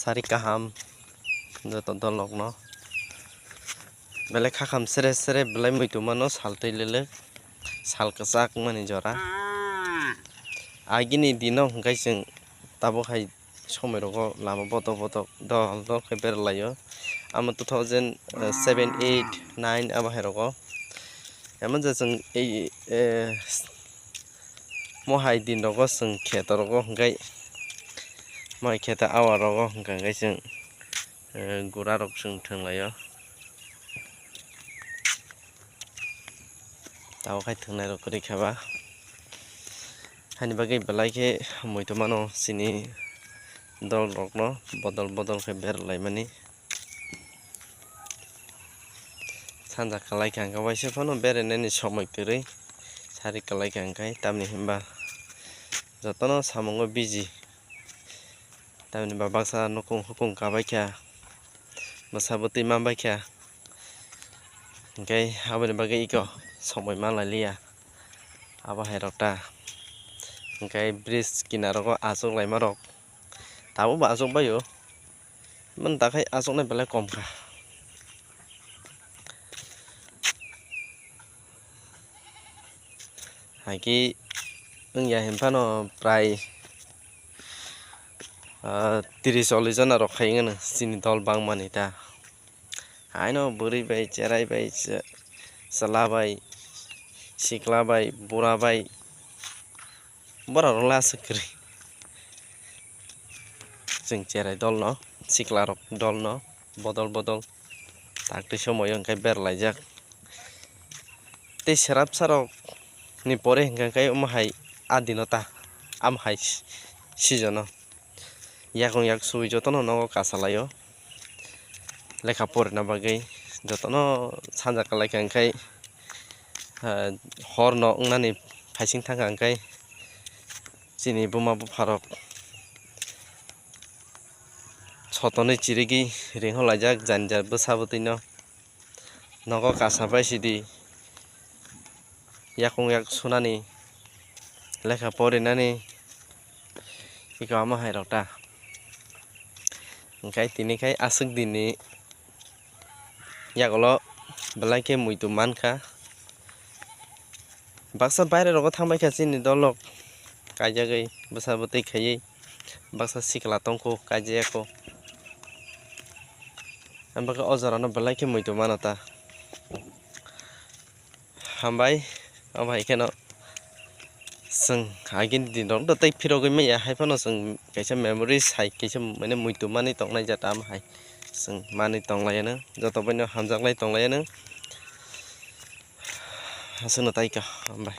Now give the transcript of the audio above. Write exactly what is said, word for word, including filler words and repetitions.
Sari kaham joto dolrokno. Belai khakham sere sere belai muitu mano sal twi lele sal kwchak mani jora. Agini dino hwnkhe chwng tabuk hai somoi rogo lama botok botok dol dol khe beralaio. Amo two thousand seven, eight, nine abo hai rogo. Emon je chwng ei, eh, mohai din rogo chwng kheto rogo hwnkhe, mohai kheto awa rogo hwnkha hwnkhe chwng, eh, gura rok chwng thwnglaio. Tabuk hai thwngnai rok kwrwi kha ba. Haini bagwi belai khe muitu mano chini dol rokno bodol bodol khe beralaimani. Sanja kwlai kha hwnkhe waisa phano berainani somoi kwrwi sari kwlai kha hwnkhe, tamni hinba jotono samungo busy. Tamni ba baksa nukung hukung kabai kha, bwsa bwtwi manbai kha, hwnkhe aboni bagwi eko somoi manlai liya abo hai rok ta. Hwnkhe bridge kinaro o achuk laima rok tabuk bo achuk bai o. Mani dakhai achuknai belai kom kha. Haikhe wngya hinphano prai, ah, tris chollish jona rok khai wngmano chini dol bangmani ta. Haino bwrwi bai, cherai bai, che-, chwla bai, sikla bai, bura bai, borok rok le aswk kwrwi. Chwng cherai dol no, sikla rok dol no, bodol bodol tak twi somoi o hwnkhe beralaijak. Tei swrapsa rok ni pore hwnkhe omo hai a dino ta, amo hai season o. Yakung yak sui jotono nogo kasalaio lekha porina bagwi, jotono sanja kwlai kha hwnkhe, ah, hor no wngnani phaising thangkha hwnkhe chini buma bupharok sotonwi chirigwi ringho laijak jani jat bwsa bwtwino. Nogo kasa bai sidi, yakung yak sunani, lekha porinani, eko amo hai rok ta. Hwnkhe tini khai aswk dinni yagulo belai khe muitu mankha. Baksa baire rogo thangbai kha chini dolrok kaijagwi bwsa bwtwi khaiwi. Baksa sikla tongkho, kaijaya kho. Ang bakhe o jorano belai khe muitu mano ta. Hambai, obo hai kheno chwng agini dinrok no tei phirogwi manya, hai phano chwng kaisa memories hai kaisa mane muitu manwi tongnai jata, omo hai chwng manwi tonglaiyano, joto baino hamjaklai tonglaiyano. Aswkno tai kha, hambai.